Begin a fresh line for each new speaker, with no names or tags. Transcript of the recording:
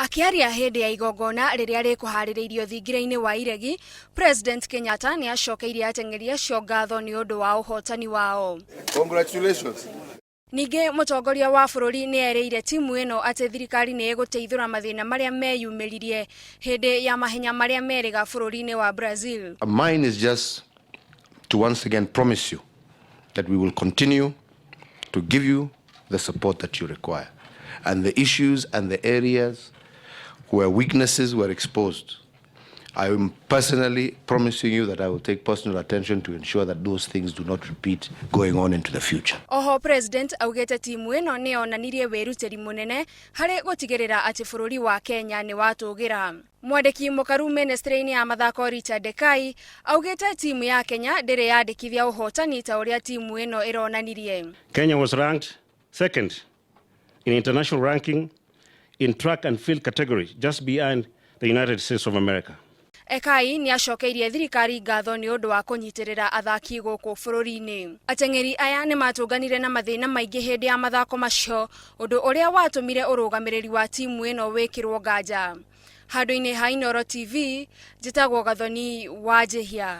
Akĩaria hĩndĩ ya igongona rĩrĩa rĩkũharĩrĩirio thingira-inĩ wa Iregi, President Kenyatta nĩ acokeirie ateng'eri acio ngatho nĩ ũndũ wa ũhotani wao.
Congratulations.
Ningĩ mũtongoria wa bũrũri nĩ erĩire timu ĩno atĩ thirikari nĩ ĩgũteithũra mathĩna marĩa meyumĩririe hĩndĩ ya mahenya marĩa merĩga bũrũri-inĩ wa Brazil.
Mine is just to once again promise you that we will continue to give you the support that you require. And the issues and the areas where weaknesses were exposed, I am personally promising you that I will take personal attention to ensure that those things do not repeat going on into the future.
Oho President augĩte timu ĩno nĩ yonanirie wĩrutĩri mũnene harĩ gũtigĩrĩra atĩ bũrũri wa Kenya nĩ watũgĩra. Mwandĩki mũkaru ministry-inĩ ya mathako Richard Ekai augĩte timu ya Kenya ndĩrĩ yandĩkithia ũhotani ta ũrĩa timu ĩno ĩronanirie.
Kenya was ranked second in international ranking in track and field category, just behind the United States of America.
Ekai nĩ acokeirie thirikari ngatho nĩ ũndũ wa kũnyitĩrĩra athaki gũkũ bũrũri-inĩ. Ateng'eri aya nĩ matũnganire na mathĩna maingĩ hĩndĩ ya mathako macio, ũndũ ũrĩa watũmire ũrũgamĩrĩri wa timu ĩno wĩkĩrwo nganja. Handũ-inĩ ha Inooro TV, njĩtagwo Gathoni wa Njĩhia.